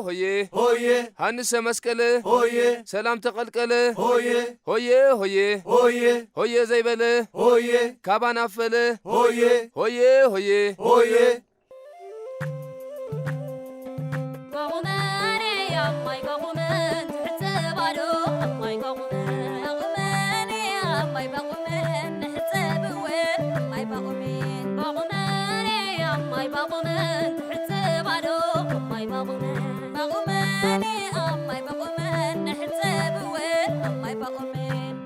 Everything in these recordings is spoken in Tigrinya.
ሆየ ሆየ ሃንሰ መስቀለ ሆየ ሰላም ተቐልቀለ ሆየ ሆየ ሆየ ሆየ ሆየ ዘይበለ ሆየ ካባና ፈለ ሆየ ሆየ ሆየ ሆየ ባቑመን ኣማይ ባቑመን ትሕጸብ ኣዶ ኣማይ ባቑመን ባቑመን ኣማይ ባቑመን ንሕጸብ እወ ኣማይ ባቑመን ባቑመን ኣማይ ባቑመን ትሕጸብ ኣዶ ኣማይ ባቑመን ባቑመን ኣማይ ባቑመን ንሕጸብ እወ ኣማይ ባቑመን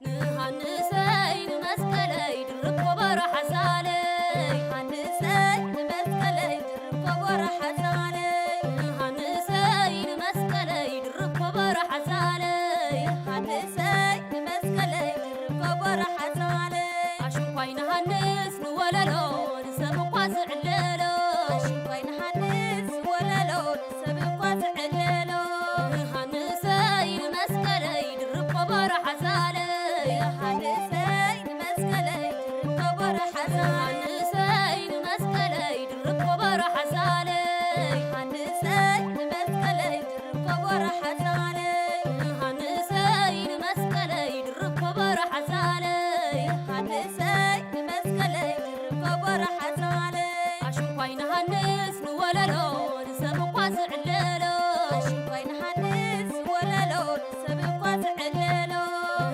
ንሃንሰይ ንመስቀለይ ድርብ ኮቦሮ ሓዛለይ ሃንሰይ ንመስቀለይ ድርብ ኮቦሮ ሓዛለይ ንሃንሰይ ንመስቀለይ ድርብ ኮቦሮ ሓዛለይ ሃንሰይ ንመስቀለይ ድርብ ኮቦሮ ሓዛለይ ኣሽንኳይ ንሃንስ ንወለሎ ንሰብ እኳ ዝዕለሎ ኣሽንኳይ ንሃንስ ንወለሎ ንሰብ እኳ ዝዕለሎ ንሃንሰይ ንመስቀለይ ድርብ ኮቦሮ ሓዛለይ ሃንሰይ ንመስቀለይ ድርብ ኮቦሮ ሓዛለይ ሃንሰይ ንመስቀለይ ድርብ ኮቦሮ ሓዛለይ ሃንሰይ ንመስቀለይ ድርብ ኮቦሮ ሓዛለይ ሃንሰይ ንመስቀለይ ድርብ ኮቦሮ ሓዛለይ ሃንሰይ ንመስቀለይ ድርብ ኮቦሮ ሓዛለይ ኣሽንኳይ ንሃንስ ንወለሎ ንሰብ እኳ ዝዕለሎ ኣሽንኳይ ንሃንስ ንወለሎ ንሰብ እኳ ዝዕለሎ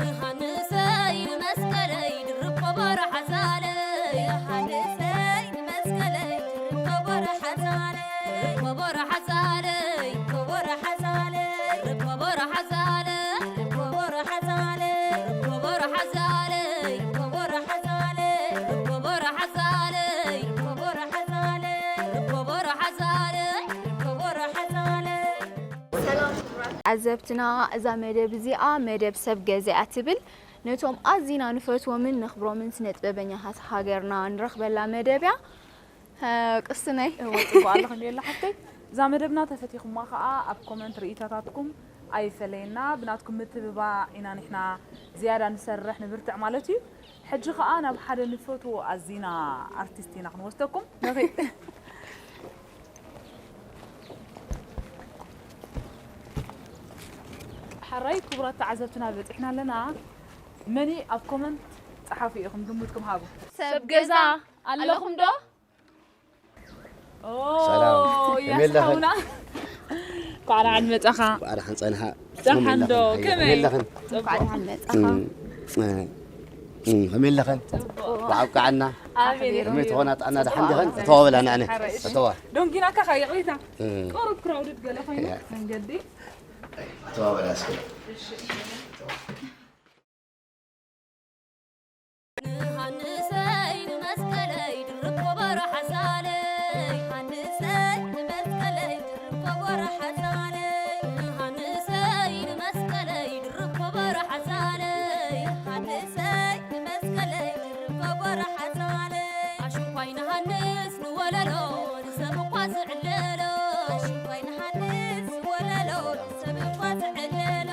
ንሃንሰይ ንመስቀለይ ድርብ ኮቦሮ ሓዛለይ ሃንሰይ ንመስቀለይ ድርብ ኮቦሮ ሓዛለይ ኮቦሮ ሓዛለይ ኮቦሮ ሓዛለይ ኮቦሮ ሓዛለይ ኮቦሮ ሓዛለይ ኮቦሮ ሓዛለይ ኮቦሮ ሓዛለይ ኮቦሮ ሓዛለይ ኮቦሮ ሓዛለይ ኮቦሮ ሓዛለይ ኮቦሮ ሓዛለይ ሰላም ክቡራት ተዓዘብትና፣ እዛ መደብ እዚኣ መደብ ሰብ ገዛ እያ ትብል። ነቶም ኣዚና ንፈትዎምን ነኽብሮምን ስነ ጥበበኛታት ሃገርና ንረኽበላ መደብ እያ። እ፣ ቅስትነይ። እወ፣ ጽቡቕ ኣለኹ እንድየ ሓፍተይ። እዛ መደብና ተፈቲኹማ ከኣ ኣብ ኮመንት ርእይቶታትኩም ኣይፈለየና። ብናትኩም ምትብባዕ ኢና ንሕና ዝያዳ ንሰርሕ ንብርትዕ ማለት እዩ። ሕጂ ከኣ ናብ ሓደ ንፈትዎ ኣዚና ኣርቲስት ኢና ክንወስደኩም። ንኺድ። ሓራይ ክቡራት ተዓዘብትና በጺሕና ኣለና። መን እዩ ኣብ ኮመንት ጸሓፉ ኢኹም ግምትኩም ሃቡ። ሰብ ገዛ ኣለኹም ዶ? ኦ፣ ሰላም። ከመይ ኣለኽን? ያስሓውና። እንኳዕ ደሓን መጻኻ። እንኳዕ ደሓን ጸንሓ። ደሓን ዶ? ከመይ ከመይ? ኣለኽን? ጽቡቕ። እንኳዕ ደሓን መጻኻ። እም፣ እ፣ እም፣ ከመይ ኣለኽን? ጽቡቕ። ብዓብቃዓና። ኣሜን። ከመይ ትኾና? ጥዕና ደሓን ዲኽን? እተዋ በላ ንዓነ። ሓራይ፣ እሺ። እተዋ። ዶንጊናካ ኸ ይቕሬታ። እም። ቁሩብ ክራውድድ ገለ ኮይኑ እያ። መንገዲ። እተዋ በላ እስኪ። እሺ። ንሃንሰይ ንመስቀለይ ድርብ ኮቦሮ ሓዛለይ ሃንሰይ ንመስቀለይ ድርብ ኮቦሮ ሓዛለይ ሃንሰይ ንመስቀለይ ድርብ ኮቦሮ ሓዛለይ ሃንሰይ ንመስቀለይ ድርብ ኮቦሮ ሓዛለይ ኣሽንኳይ ንሃንስ ንወለሎ ንሰብ እኳ ዝዕለሎ ኣሽንኳይ ንሃንስ ንወለሎ ሰብ እኳ ዝዕለሎ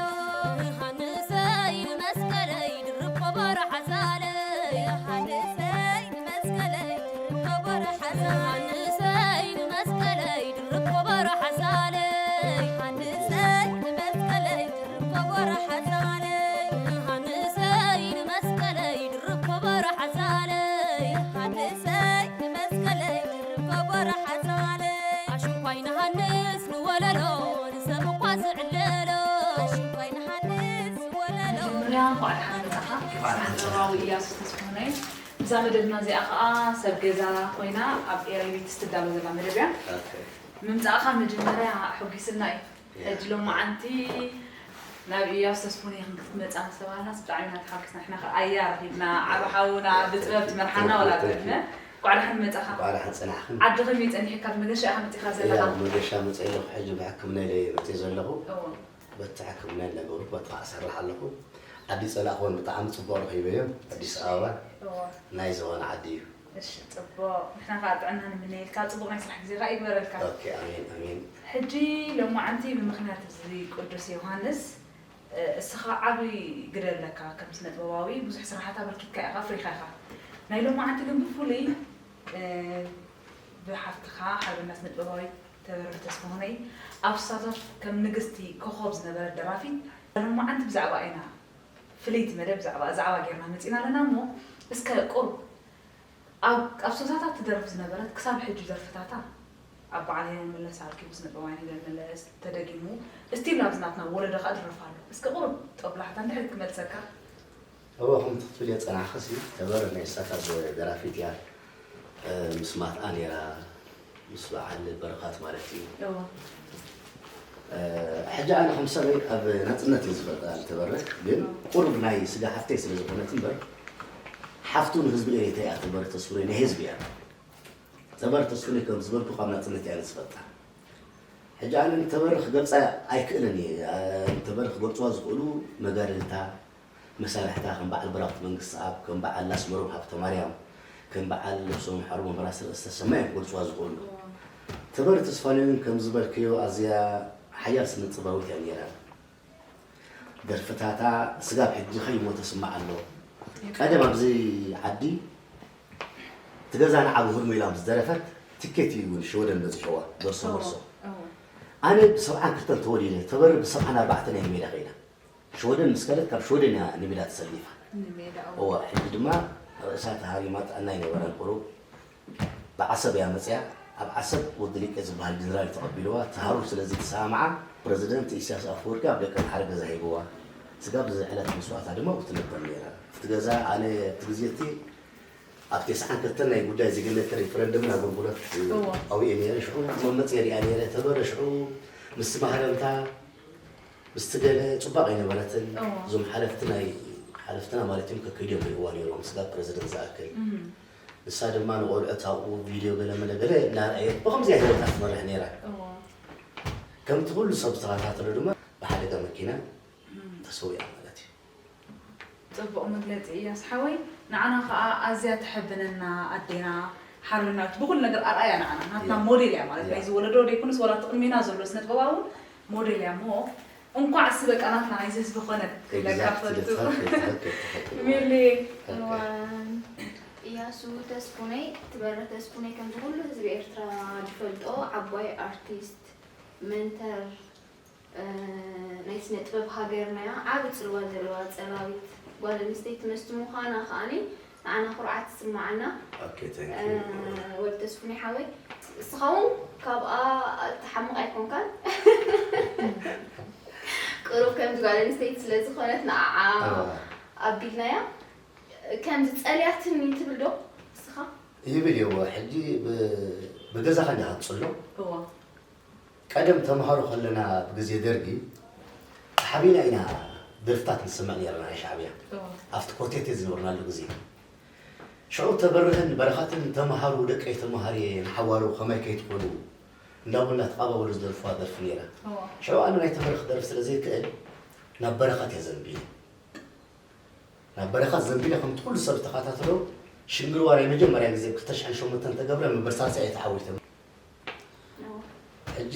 ሃንሰይ ንመስቀለይ ድርብ ኮቦሮ ሓዛለይ ሃንሰይ ንመስቀለይ ድርብ ኮቦሮ ሓዛለይ ሃንሰይ ንመስቀለይ ድርብ ኮቦሮ ሓዛለይ ሃንሰይ ንመስቀለይ ድርብ ኮቦሮ ሓዛለይ ሃንሰይ ንመስቀለይ ድርብ ኮቦሮ ሓዛለይ ሃንሰይ ንመስቀለይ ድርብ ኮቦሮ ሓዛለይ ኣሽንኳይ ንሃንስ ንወለሎ ንሰብ እኳ ዝዕለሎ ኣሽንኳይ ንሃንስ ንወለሎ መጀመርያ እንኳዕ ደሓን መጻኻ። እንኳዕ ደሓን መጻኻ። ጥበባዊ እያሱ ተስፋሁነይ። እዛ መደብና እዚኣ ኸኣ ሰብ ገዛ ኮይና ኣብ ኤረይ ቤት ትዳሎ ዘላ መደብ እያ። ኦኬ። ምምጻእኻ መጀመርያ ኣሐጒስና እዩ። ሕጂ ሎማዓንቲ ናብ እያሱ ተስፉን ይኽን ክትመጻ ምስ ተባህልናስ ብጣዕሚ ኢና ተሓጒስና። ንሕና ኸኣ ኣያ ረኺብና፣ ዓቢ ሓውና ብጥበብ ትመርሓና ወላ ብዕድመ። እንቋዕ ደሓን መጻኻ። እንቋዕ ደሓን ጸናሕኽን። ዓዲ ከመይ ጸኒሕካ? ብመገሻ ኢኻ መጺኻ ዘለኻ? እያ፣ ብመገሻ መጺአ ኣለኹ። ሕጂ ብሕክምና ኢለ እየ መጺአ ዘለኹ። እወ። በቲ ሕክምና ኢለ ነገሩ፣ በቲ ኸኣ እሰርሕ ኣለኹ። ዓዲ ጸላእኽወን ብጣዕሚ ጽቡቕ ረኺበዮ፣ ኣዲስ ኣበባ። እወ። ናይ ዝኾነ ዓዲ እዩ። እሺ፣ ጽቡቕ። ንሕና ኸኣ ጥዕና ንምነየልካ፣ ጽቡቕ ናይ ስራሕ ግዜ ኸኣ ይግበረልካ። ኦኬ፣ ኣሜን፣ ኣሜን። ሕጂ ሎማዓንቲ ብምኽንያት እዚ ቅዱስ ዮሃንስ፣ እ፣ እስኻ ዓቢ ግደ ኣለካ ከም ስነ ጥበባዊ፣ ብዙሕ ስራሓት ኣበርኪትካ ኢኻ፣ ኣፍሪኻ ኢኻ። ናይ ሎማዓንቲ ግን ብፍሉይ፣ እ፣ ብሓፍትኻ ሓርበኛ ስነ ጥበባዊት ተበርህ ተስፋሁነይ ኣብ ሱሳታት ከም ንግስቲ ኮኾብ ዝነበረት ደራፊት፣ ሎማዓንቲ ብዛዕባ ኢና ፍልይቲ መደብ ብዛዕባ እዛ ዓባ ጌርና መጺና ኣለና እሞ፣ እስከ ቁሩብ ኣብ ኣብ ሱሳታት ትደርፍ ዝነበረት ክሳብ ሕጂ ደርፍታታ ኣብ በዓል ሄለን መለስ ኣርኪቡ፣ ስነ ጥበባዊያን ሄለን መለስ ተደጊሙ፣ እስቲል ኣብዚ ናትና ወለዶ ከኣ ድረፍ ኣሎ። እስከ ቁሩብ ጦብላሕታ እንድሕር ክመልሰካ። እወ ከምቲ ክትብል እየ ጸናሕክሲ ተበር ናይ እሳታት ደራፊት እያ። ምስ ማትኣ ነይራ ምስ በዓል በረኻት ማለት እዩ። ሕጂ ኣነ ከም ሰበይ ኣብ ናጽነት እየ ዝፈልጣ ተበርህ ግን ቁሩብ ናይ ስጋ ሓፍተይ ስለ ዝኾነት እምበር ሓፍቱ ንህዝቢ ኤሪትራ እያ። ተበር ተስፉነይ ናይ ህዝቢ እያ። ተበር ተስፉነይ ከም ዝበልኩ ካብ ናጽነት እያ ዝፈልጣ። ሕጂ ኣነ ንተበር ክገልጻ ኣይክእልን እየ። ንተበር ክገልጽዋ ዝኽእሉ መጋድልታ መሳርሕታ ከም በዓል ብራኽቲ መንግስትኣብ፣ ከም በዓል ኣስመሮም ሃብተማርያም፣ ከም በዓል ነብሶም ሓሩ መምህር ኣስረስ ተሰማ እዮም ክገልፅዋ ዝኽእሉ። ተበሪ ተስፋልዮን ከም ዝበልክዮ ኣዝያ ሓያል ስነ ጥበባዊት እያ ነይራ። ደርፍታታ ስጋብ ሕጂ ከይሞተ ስማዕ ኣሎ። ቀደም ኣብዚ ዓዲ እቲ ገዛ ንዓብ ህልሙ ኢላ ምስ ደረፈት ትኬት እዩ እውን ሽወደን በፂሕዋ በርሶ በርሶ። ኣነ ብሰብዓን ክልተን ተወሊደ ተበሪ ብሰብዓን ኣርባዕተን እያ ሜዳ ከይዳ። ሽወደን ምስ ከደት ካብ ሽወደን እያ ንሜዳ ተሰሊፋ። ንሜዳ፣ እወ። እወ፣ ሕጂ ድማ ርእሳ ተሃሪማ ጥዕና ኣይነበራን ቁሩብ። ብዓሰብ እያ መፅያ። ኣብ ዓሰብ ወዲ ሊቄ ዝበሃል ጀነራል እዩ ተቐቢልዋ። ተሃሩ ስለ ዝተሰማምዓ ፕረዚደንት ኢሳያስ ኣፈወርቂ ኣብ ደቂ ኣምሓረ ገዛ ሂብዋ። ስጋብ እዚ ዕለት መስዋእታ ድማ ኣብኡ ትነብር ነይራ። እቲ ገዛ ኣነ ኣብቲ ግዜ እቲ ኣብ ተስዓን ክልተን ናይ ጉዳይ ዜግነት ሪፈረንደምን ኣገልግሎት እወ። ኣብኡ እየ ነይረ። ሽዑ መመፅ የሪኣ ነይረ። ተበረ ሽዑ ምስ ማህረምታ ምስቲ ገለ ጽባቕ ኣይነበረትን። እዎ። እዞም ሓለፍቲ ናይ ሓለፍትና ማለት እዮም ከከይዶም ርእይዋ ነይሮም ስጋብ ፕረዚደንት ዝኣክል። እም። ንሳ ድማ ንቖልዑት ኣብኡ ቪድዮ ገለ መለ ገለ እናርኣየት ብኸምዚኣ ህይወታ ትመርሕ ነይራ። እዎ። ከምቲ ኩሉ ሰብ ዝተኸታተሎ ድማ ብሓደጋ መኪና እም። ተሰዊኣ ማለት እዩ። ጽቡቕ መግለጺ እያስ ሓወይ፣ ንዓና ከኣ ኣዝያ ተሐብነና ኣዴና ሓርበኛዊት ብኹሉ ነገር ኣርኣያ ንዓና ናትና ያ። ሞዴል እያ ማለት ያ። ናይዚ ወለዶ ደይኮነስ ዋላ እቲ ቅድሜና ዘሎ ስነ ጥበባዊ እውን ሞዴል እያ እሞ እንኳዕ እሲ በቃ ናትና ናይዚ ህዝቢ ኮነት ክብለካ ትሓቂ፣ ፈቱ ትሓቂ፣ ትሓቂ፣ ትሓቂ። ሚሊ እዋን እያሱ ተስፉነይ ትበርህ ተስፉነይ ከምዚ ኩሉ ህዝቢ ኤርትራ ዝፈልጦ ዓባይ ኣርቲስት መንተር ናይ ስነ ጥበብ ሃገርና ዓቢ ጽልዋ ዘለዋ ጸላዊት ጓል ኣንስተይቲ መስቲ ምዃና ከኣኒ ንዓና ኩርዓት ትስምዓና። Okay, thank you. ወዲ ተስፉኒ ሓወይ እስኻ እውን ካብኣ ትሓምቕ ኣይኮንካን። ቅሩብ ከምዚ ጓል ኣንስተይቲ ስለ ዝኾነት ንዓዓ ኣቢልናያ። ከምዚ ጸልያትኒ ትብል ዶ እስኻ? ይብል እየ ሕጂ ብገዛኻ እንዲኻ ትጽሎ። ቀደም ተምሃሮ ከለና ብግዜ ደርጊ ተሓቢና ኢና ደርፍታት ንስምዕ ነይርና ናይ ሻዕብያ ኣብቲ ኮቴቴ ዝነበርናሉ ግዜ ሽዑ ተበርህን በረኻትን ተምሃሩ ደቀይ ተምሃርየ ንሓዋሩ ከማይ ከይትኾኑ እንዳበልና ተቓባበሉ ዝደርፍዋ ደርፊ ነይራ ሽዑ ኣነ ናይ ተበርኽ ደርፊ ስለ ዘይክእል ናብ በረኻት እየ ዘንቢለ ናብ በረኻ ዘንቢለ ከምቲ ኩሉ ሰብ ዝተኸታተሎ ሽንግርዋ ናይ መጀመርያ ግዜ ብ ክልተ ሽሕን ሸሞንተን ተገብረ ምብርሳሳ እየ ተዓዊተ። ሕጂ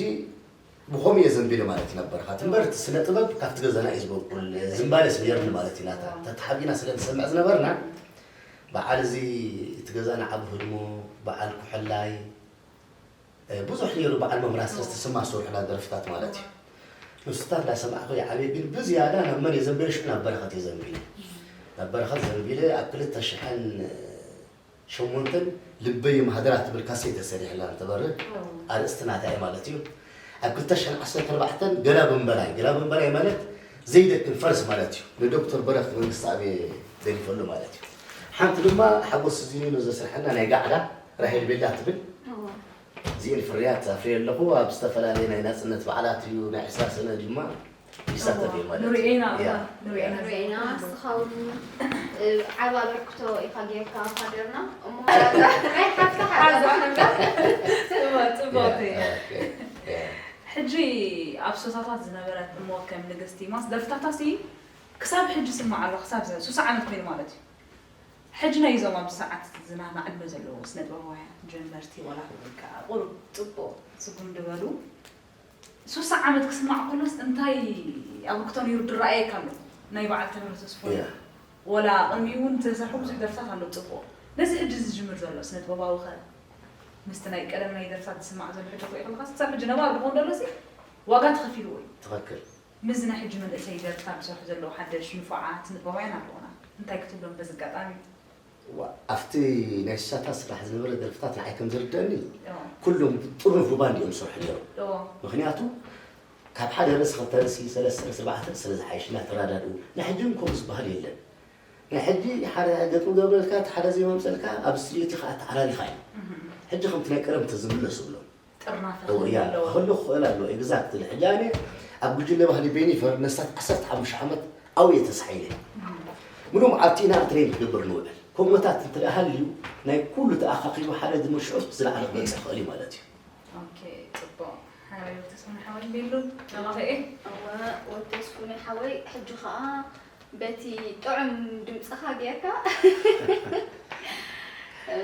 ብኸምኡ እየ ዘንቢለ ማለት እዩ ናብ በረኻ። እቲ እምበር እቲ ስነ ጥበብ ካብቲ ገዛና እዩ ዝበቁል ዝንባለ ስለ ነይርኒ ማለት እዩ ናታ። ተተሓቢና ስለ ንሰምዕ ዝነበርና በዓል እዚ እቲ ገዛና ዓቢ ህድሞ በዓል ኩሕላይ ብዙሕ ነይሩ በዓል መምህር ኣስረስ ተሰማ ዝሰርሑላ ደርፍታት ማለት እዩ ንሱታት እንዳሰማዕኹ ይዓብየ ግን ብዝያዳ ናብ መን እየ ዘንቢለ ሽዑ ናብ በረኸት እየ ዘንቢለ ናብ በረኸት ዘንቢለ ኣብ ክልተ ሽሕን ሸሞንተን ልበይ ማህደራ ትብል ካሴት ተሰሪሕላ እንትበርህ ኣርእስቲ ናታ እዩ ማለት እዩ ኣብ ክልተ ሽሕን ዓሰርተ ኣርባዕተን ገላ ብንበላይ ገላ ብንበላይ ማለት ዘይደክም ፈርስ ማለት እዩ ንዶክተር በረኽት መንግስቲ ኣብየ ደሪፈሉ ማለት እዩ ሓንቲ ድማ ሓጎስ ዝዩኑ ዘስርሐና ናይ ጋዕዳ ራሄል ቤላ ትብል እዚኤን ፍርያት ኣፍርየ ኣለኹ ኣብ ዝተፈላለየ ናይ ናፅነት በዓላት እዩ ናይ ዕስራ ሰነ ድማ ይሳተፍ እየ ማለት እዩ። ንርእየና እያ። ንርእየና ንርእየና ንስኻ እውን ዓቢ ኣበርክቶ ኢኻ ጌርካ ኣብ ሃገርና እሞ ናይ ሓፍታ ሓዛ ጽቡቅ ጽቡቅ እያ። ሕጂ ኣብ ሶሳታት ዝነበረት እሞ ከም ንግስቲ ማስ ደርፍታታሲ ክሳብ ሕጂ ስማዕ ኣሎ ክሳብ ሱሳ ዓመት ኮይኑ ማለት እዩ ሕጂ ናይ እዞም ኣብዚ ሰዓት ዝናና ዕድመ ዘለዉ ስነ ጥበባውያን ጀመርቲ ዋላ ክብል ከዓ ቁሩብ ፅቡቅ ስጉም ድበሉ ሱሳ ዓመት ክስማዕ ከሎስ እንታይ ኣብርክቶ ነይሩ ድረኣየካ ኣሎ ናይ በዓል ተምር ተስፎ ወላ ቅድሚኡ እውን ዝተሰርሑ ብዙሕ ደርፍታት ኣሎ ፅቡቅ ነዚ ሕጂ ዝጅምር ዘሎ ስነ ጥበባዊ ከ ምስቲ ናይ ቀደም ናይ ደርፍታት ዝስማዕ ዘሎ ሕጂ ክትሪኦ ከለኻ፣ ክሳብ ሕጂ ነባሪ ክኸውን ዘሎ ሲ ዋጋ ተኸፊልዎ እዩ። ትኽክል። ምስዚ ናይ ሕጂ መንእሰይ ደርፍታት ዝሰርሑ ዘለዉ ሓደሽ ንፉዓት ንባውያን ኣለዉና። እንታይ ክትብሎም በዚ ኣጋጣሚ? ዋ፣ ኣብቲ ናይ ስሳታት ስራሕ ዝነበረ ደርፍታት ንዓይ ከም ዝርደአኒ እዎ፣ ኩሎም ጥርኑፍ ብባንድ እዮም ዝሰርሑ ነይሮም። እዎ፣ ምኽንያቱ ካብ ሓደ ርእሲ ክልተ ርእሲ ሰለስተ ርእሲ ኣርባዕተ ርእሲ ስለ ዝሓይሽ እናተረዳድኡ። ናይ ሕጂ ግን ከምኡ ዝበሃል የለን። ናይ ሕጂ ሓደ ገጥሚ ገብረልካ እቲ ሓደ ዜማ ኣምፀልካ ኣብ ስቱድዮ እቲ ከዓ ኣተዓላሊኻ እዩ። እህ፣ ሕጂ ከምቲ ናይ ቀደም ተዝምለሱ ብሎም ጥርናፈ እዎ፣ ክህሉ ያ፣ ኣለዎ። ክህሉ ክኽእል ኣለዎ። ኤግዛክትሊ። ሕጂ ኣነ ኣብ ጉጅለ ባህሊ ቤኒፈር ነስታት ዓሰርተ ሓሙሽተ ዓመት ኣብየ ተሳሒለ። ምሉእ መዓልቲ ኢና ትሬን ክገብር ንውዕል። ከምኡታት እንተ ደኣ ሃልዩ ናይ ኩሉ ተኣኻኺቡ ሓደ ዝመሽዑ ዝለዓለ ክበጽሕ ይኽእል እዩ ማለት እዩ። ኦኬ፣ ጽቡቕ። ሓራይ ወተስፋ ንሓወይ ቤሉ፣ ናባኸ እየ? እወ፣ ወተስፉ ናይ ሓወይ፣ ሕጂ ኸኣ በቲ ጥዑም ድምጽኻ ጌርካ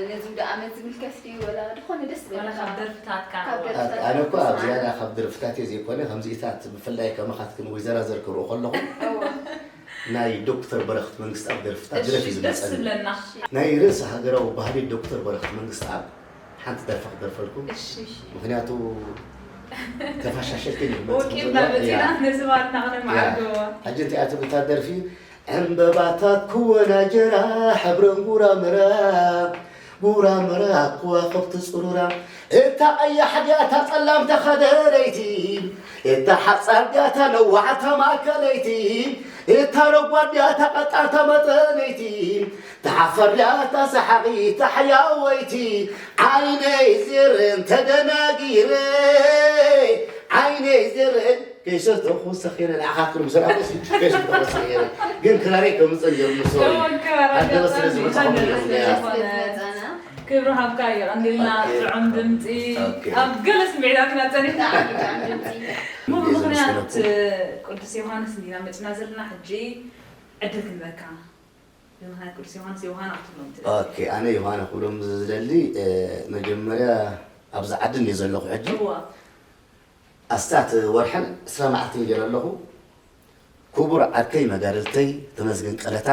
ነዚ ውደ ኣመት ዝምልከት ድዩ ወላ ዝኾነ ደስ ዋላ ዝበለካ ካብ ደርፍታትካ ካብ ደርፍታት ኣነ እኮ ኣብ ዝያዳ ካብ ደርፍታትየ ዘይኮነ ከምዚኢታት ብፍላይ ከማኻትክን ወይዘራዘር ክርኢ ከለኹ እወ ናይ ዶክተር በረኽት መንግስተኣብ ደርፍታት እሺ ድረፍ እዩ ደስ ዝመፀኒ። ዝብለና። ናይ ርእሰ ሃገራዊ ባህሊ ዶክተር በረኽት መንግስተኣብ ሓንቲ ደርፊ ክደርፈልኩም። እሺ። ምኽንያቱ ተፋሻሸልክን እዩ ዝመፅእ ወቂብና ዘሎ። መፂና ያ። ነዚ ባህልና ያ። ክነመዓብልዎ። ሕጂ እንታይ እያ ትብል እታ ደርፊ? ዕምበባታት ክወናጀራ ሕብረን ጉራምራ ጉራምራ ከዋኽብቲ ፅሩራ እታ ቀያሕ ድያ እታ ፀላም ተኸደነይቲ እታ ሓፃር ድያ እታ ነዋሕታ ማእከለይቲ እታ ረጓድ ድያ እታ ቀጣን ተመጠነይቲ እታ ሓፈር ድያ እታ ሰሓቒት እታ ሕያወይቲ ዓይነይ ዝርን ተደናጊረ ዓይነይ ዝርን ከይሰተኹ ሰኺረ ንዓኻ ክርምሰል ኣበሲ ከይሰተኹ ሰኺረ ግን ክራረይ ከምፀን ገርምሶ ኣደበ ስለ ዝመፅኹም ክብሪ ሃብካ የቐንልና ጥዑም ድምፂ ኣብ ገለ ስምዒታት ኢና ፀኒሕና እሞ ብምኽንያት ቅዱስ ዮሃንስ እንዲና መፅና ዘለና ሕጂ ዕድል ክንበካ ብምኽንያት ቅዱስ ዮሃንስ ዮሃና ክትብሎም ትደሊ ኣነ ዮሃና ክብሎም ዝደሊ መጀመርያ ኣብዚ ዓዲ እንዲ ዘለኹ ሕጂ ኣስታት ወርሕን ዕስራ መዓልትን ገይረ ኣለኹ። ክቡር ዓርከይ መጋድልተይ ተመስገን ቀለታ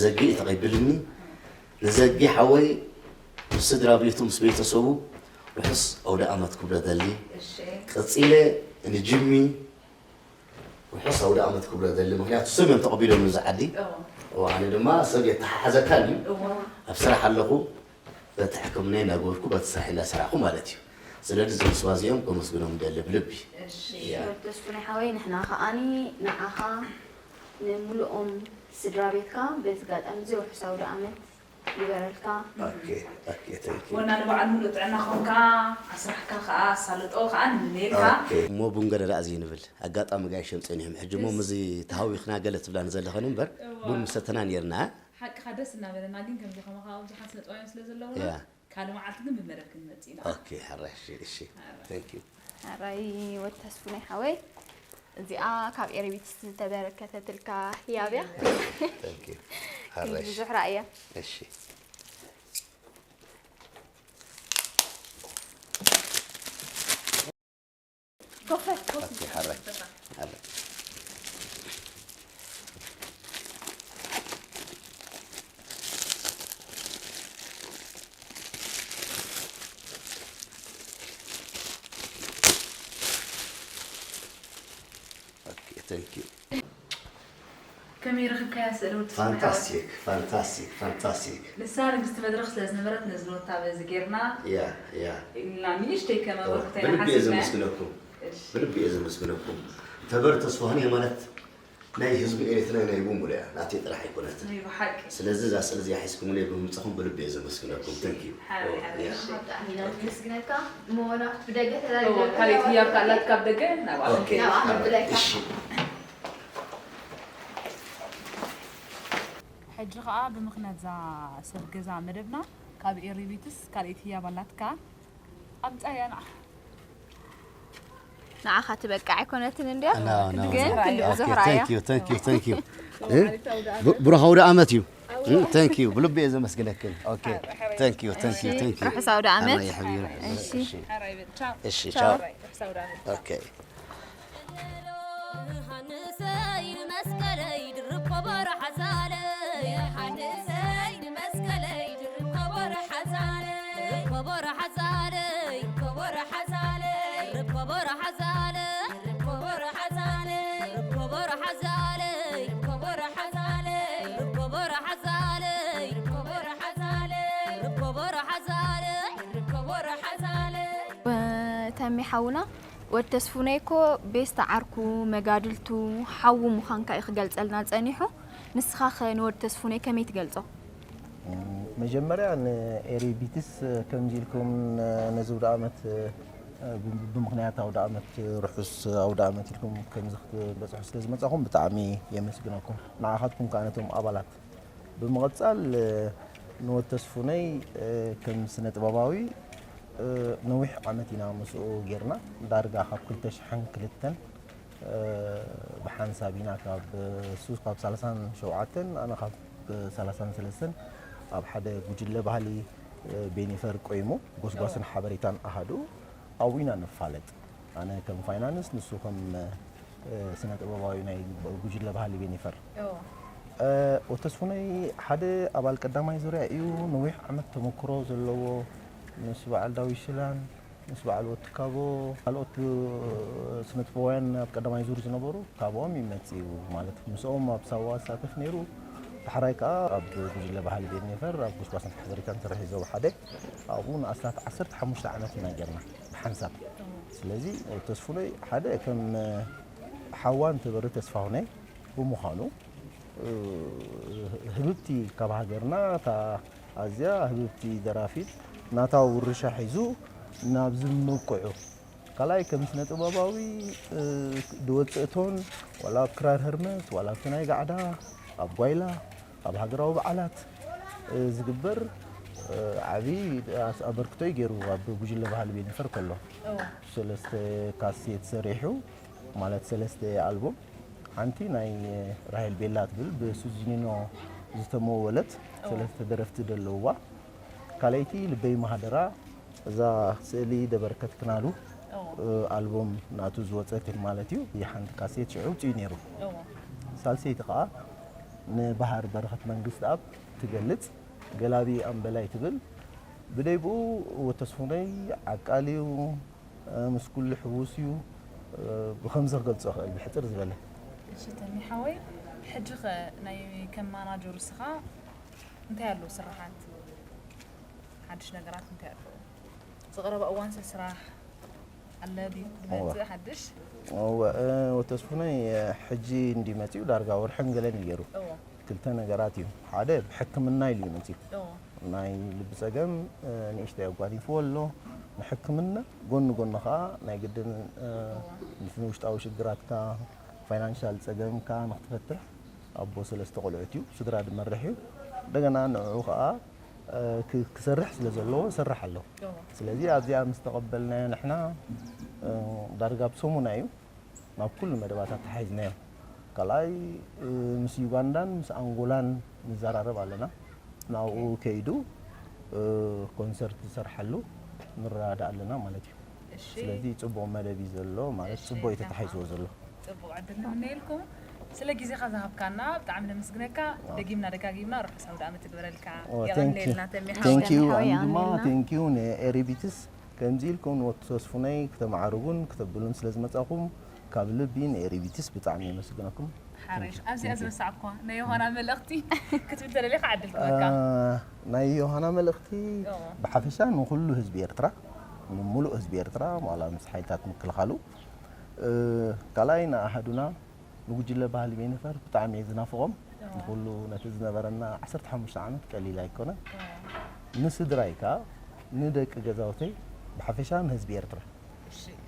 ዘጊ እዩ ተቐቢሉኒ። ንዘጊ ሓወይ ምስ ስድራ ቤቱ ምስ ቤተሰቡ ርሑስ ኣውደ ኣመት ክብሎ ደሊ። ቀጺለ ንጅሚ ርሑስ ኣውደ ኣመት ክብሎ ደሊ። ምኽንያቱ ስም እዮም ተቐቢሎም እዚ ዓዲ። ኣነ ድማ ሰብ የተሓሓዘካ እዩ። ኣብ ስራሕ ኣለኹ። በቲ ሕክምናይ እናገበርኩ በቲ ስራሕ እናሰራሕኩ ማለት እዩ። ስለዚ እዞም ስባ እዚኦም ከመስግኖም እደሊ ብልቢ። እሺ እያ። ወዲ ተስፉ ናይ ሓወይ ንሕና ከኣኒ ንዓኻ ንምሉኦም ስድራ ቤትካ በዚ ኣጋጣሚ እዚ ርሑስ ኣውደ ኣመት ይበረልካ። ኦኬ ኦኬ thank you። ወና ንበዓል ሙሉእ ጥዕና ኾንካ ኣብ ስራሕካ ከኣ ኣሳልጦ ከኣ ንምነየልካ። ኦኬ እሞ ቡን ገለ ደኣ ዘይንብል ኣጋጣሚ ጋይሽ እዮም ጸኒሖም ሕጂ እሞ ምስዚ ተሃዊኽና ገለ ትብላ ንዘለኽን እምበር ቡን ምሰተና ኔርና። ሓቅኻ ደስ እናበለና ግን ከምዚ ከማኻ ብዙሓት ስነ ጥበባውያን ስለ ዘለውና ያ ካልእ መዓልቲ ግን ብመደብ ክንመጽእ ኢና። ኦኬ ሕራይ እሺ እሺ thank you። ሕራይ ወድ ተስፉ ናይ ሓወይ እዚኣ ካብ ኤሪቢትስ ዝተበረከተትልካ ህያብ እያ። thank you። ሕራይ እሺ ብዙሕ ራእያ። እሺ ኮፈ ኮፈ። ኦኬ፣ ሓራይ፣ ሓራይ። ኦኬ፣ thank you። ከመይ ረኺብካያ ስእሊ ወዲ ስማይ ሓወይ? ፋንታስቲክ ፋንታስቲክ ፋንታስቲክ። ንሳ ንግስቲ መድረኽ ስለ ዝነበረት ነዚ ኖታ በዚ ጌርና ያ ያ። ኢልና ንእሽተይ ከመ ዋ፣ በርኩታ ኢና ብልቢ እየ ሓሲብና። ዘመስግነኩም። እሺ። ብልቢ እየ ዘመስግነኩም። ተበር ተስፋሁን እየ ማለት ናይ ህዝቢ ኤርትራ ናይ ሙሉ እያ ናተይ ጥራሕ ኣይኮነትን። ናይ ብሓቂ። ስለዚ እዛ ስእሊ እዚኣ ሒዝኩምለይ ብምምጻኹም ብልቢ እየ ዘመስግነኩም። Thank you። ሓራይ ሓራይ ያ። እሺ። ብጣዕሚ ኢና ነመስግነካ። እሞ ናብቲ ብደገ ተዛሪብና እዎ፣ ካልእ ህያብ ካላትካ ኣብ ደገ ናብኣ። ኦኬ። ናብኣ ንብለካ። እሺ። ሕጂ ኸኣ ብምኽንያት እዛ ሰብ ገዛ መደብና ካብ ኤሪ ቤትስ ካልኣይቲ ህያብ ኣላትካ ኣምጻያ ንዓ። ንዓኻ ትበቅዕ ኣይኮነትን እንድያ፣ No, no, ግን no. ክንዲ ብዙሕ Okay, ረኣያ። Thank you, thank you, thank you. እ? ቡ- ብሩኽ ኣውደ ዓመት እዩ። እ? Thank you. ብልቢ እየ ዘመስግነክን። Okay. Thank you, thank you, thank you. ርሑስ ኣውደ ዓመት። ኣራይ ሓቢሩ። እሺ። እሺ። ሓራይ በል፣ ቻው። እሺ፣ ቻው። ቻው። ርሑስ ኣውደ ዓመት። Okay. ሃንሰይ ንመስቀለይ ድርብ ከበሮ ሓዛለይ። ሃንሰይ ንመስቀለይ ድርብ ከበሮ ሓዛለይ። ከበሮ ሓዛለይ። ተሜ ሓውና፣ ወድ ተስፉነይ እኮ ቤስት ዓርኩ፣ መጋድልቱ፣ ሓዉ ምዃንካ እዩ ክገልጸልና ጸኒሑ። ንስኻ ኸ ንወድ ተስፉነይ ከመይ ትገልጾ? መጀመርያ ንኤሪ ቢትስ ከምዚ ኢልኩም ነዚ ኣውደ ኣመት ብ- ብምኽንያት ኣውደ ኣመት፣ ርሑስ ኣውደ ኣመት ኢልኩም ከምዚ ክትበፅሑ ስለ ዝመፃኹም ብጣዕሚ የመስግነኩም። ንዓኻትኩም ከዓ ነቶም ኣባላት ብምቕፃል ንወድ ተስፉነይ ከም ስነ ጥበባዊ ነዊሕ ዓመት ኢና ምስኡ ጌርና። ዳርጋ ካብ ክልተ ሽሕን ክልተን ብሓንሳብ ኢና ካብ እሱ ካብ ሰላሳን ሸውዓተን ኣነ ካብ ሰላሳን ሰለስተን ኣብ ሓደ ጉጅለ ባህሊ ቤኒፈር ቆይሙ ጎስጓስን ሓበሬታን ኣሃዱ ኣብኡ ኢና ንፋለጥ። ኣነ ከም ፋይናንስ ንሱ ከም ስነ ጥበባዊ ናይ ጉጅለ ባህሊ ቤኒፈር። ወተስፉነይ ሓደ ኣባል ቀዳማይ ዙርያ እዩ። ነዊሕ ዓመት ተመክሮ ዘለዎ ምስ በዓል ዳዊት ሽላን ምስ በዓል ወትካቦ ካልኦት ስነጥበባውያን ኣብ ቀዳማይ ዙር ዝነበሩ ካብኦም ይመጽእ እዩ ማለት ምስኦም ኣብ ሳዋ ዝሳተፍ ነይሩ። ዳሕራይ ከዓ ኣብ ጉጅለ ባህሊ ቤት ኔፈር ኣብ ጎስጓስን ሓበሬታን ስራሕ እዩ ዘውሓደ። ኣብኡ ንኣስታት ዓሰርተ ሓሙሽተ ዓመት ኢና ጌርና ብሓንሳብ። ስለዚ ተስፉነይ ሓደ ከም ሓዋ እንተበሪ ተስፋሁነይ ብምዃኑ ህብብቲ ካብ ሃገርና እታ ኣዝያ ህብብቲ ደራፊት ናታ ውርሻ ሒዙ ናብዚ ምብቅዑ ካልኣይ ከም ስነ ጥበባዊ ዝወፅእ ቶን ዋላ ኣብ ክራር ህርመት ዋላ ኣብቲ ናይ ጋዕዳ ኣብ ጓይላ ኣብ ሃገራዊ በዓላት ዝግበር ዓብዪ ኣበርክቶ እዩ ገይሩ ኣብ ጉጅለ ባህሊ ቤኒፈር ከሎ ሰለስተ ካሴት ሰሪሑ ማለት ሰለስተ ኣልቡም ሓንቲ ናይ ራሄል ቤላ ትብል ብሱዚኒኖ ዝተመወለት ሰለስተ ደረፍቲ ዘለውዋ ካልኣይቲ ልበይ ማህደራ እዛ ስእሊ ደበርከት ክናሉ ኣልቦም ናቱ ዝወፀትን ማለት እዩ ሓንቲ ካሴት ሽዑ ውፅኡ ነይሩ ሳልሰይቲ ከዓ ንባህር በረኸት መንግስት ኣብ ትገልፅ ገላቢ ኣምበላይ ትብል ብደይብኡ ወተስፉነይ ዓቃል እዩ ምስ ኩሉ ሕዉስ እዩ ብኸምዚ ክገልፆ ክእል ብሕፅር ዝበለ እሺ ተሚ ሓወይ ሕጂ ኸ ናይ ከም ማናጀሩ ስኻ እንታይ ኣለዉ ስራሓት ሓድሽ ነገራት እንታይ ኣለዉ ዝቐረባ እዋን ስራሕ ኣለ ድዩ ዝመፅእ ሓድሽ ወተስፉነይ ሕጂ እንዲ መፅኡ ዳርጋ ወርሕን ገለን እዩ ገይሩ ክልተ ነገራት እዩ ሓደ ብሕክምና ኢሉ እዩ መፅኡ ናይ ልቢ ፀገም ንእሽተይ ኣጓኒፍዎ ኣሎ ንሕክምና ጎኒ ጎኒ ከዓ ናይ ግድን ንውሽጣዊ ሽግራትካ ፋይናንሻል ፀገምካ ንክትፈትሕ ኣቦ ሰለስተ ቆልዑት እዩ ስድራ ድመርሕ እዩ እንደገና ንዕኡ ከዓ ክሰርሕ ስለ ዘለዎ ይሰርሕ ኣሎ ስለዚ ኣብዚኣ ምስ ተቐበልናዮ ንሕና ዳርጋ ብሰሙና እዩ ናብ ኩሉ መደባት ኣተሓሒዝናዮ ካልኣይ ምስ ዩጋንዳን ምስ ኣንጎላን ንዘራረብ ኣለና ናብኡ ከይዱ ኮንሰርት ዝሰርሓሉ ንረዳዳ ኣለና ማለት እዩ ስለዚ ፅቡቕ መደብ እዩ ዘሎ ማለት ፅቡቕ እዩ ተታሓሒዝዎ ዘሎ ፅቡቕ ዕድል ንምነየልኩም ስለ ግዜኻ ዝሃብካና ብጣዕሚ ነመስግነካ ደጊምና ደጋጊምና ርሑስ ኣውደ ዓመት ትግበረልካ የቐንየልና ተሚሓ Thank you ኣነ ድማ thank you ንኤሪቢትስ ከምዚ ኢልኩም ንወዲ ተስፉነይ ክተመዓርጉን ክተብሉን ስለ ዝመጻኹም ካብ ልቢ ንኤሪቢትስ ብጣዕሚ የመስግነኩም። ሓሪፍ ኣብዚኣ ዝረሳዕኳ ናይ ዮሃና መልእኽቲ ክትብል ተደሊኻ ዕድል ክበካ። ናይ ዮሃና መልእኽቲ ብሓፈሻ ንኹሉ ህዝቢ ኤርትራ ንሙሉእ ህዝቢ ኤርትራ ዋላ ምስ ሓይልታት ምክልኻሉ ካልኣይ ንኣሃዱና ንጉጅለ ባህሊ ቤኒፈር ብጣዕሚ እየ ዝናፍቖም ንኩሉ ነቲ ዝነበረና ዓሰርተ ሓሙሽተ ዓመት ቀሊል ኣይኮነን ንስድራይ ከኣ ንደቂ ገዛውተይ ብሓፈሻ ንህዝቢ ኤርትራ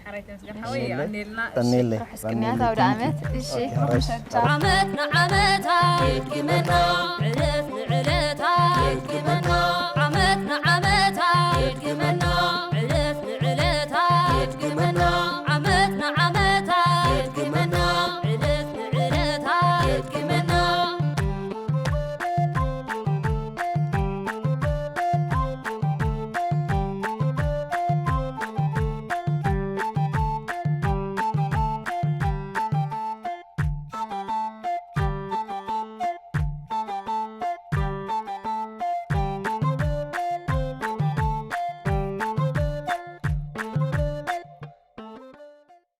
ሓራይ ተመስገን ሓወይ የቐንየልና ቀንየለይ ርሑስ ቅንያት ኣውደ ዓመት እሺ ዓመት ንዓመታ ይድግመና ዕለት ንዕለታ ይድግመና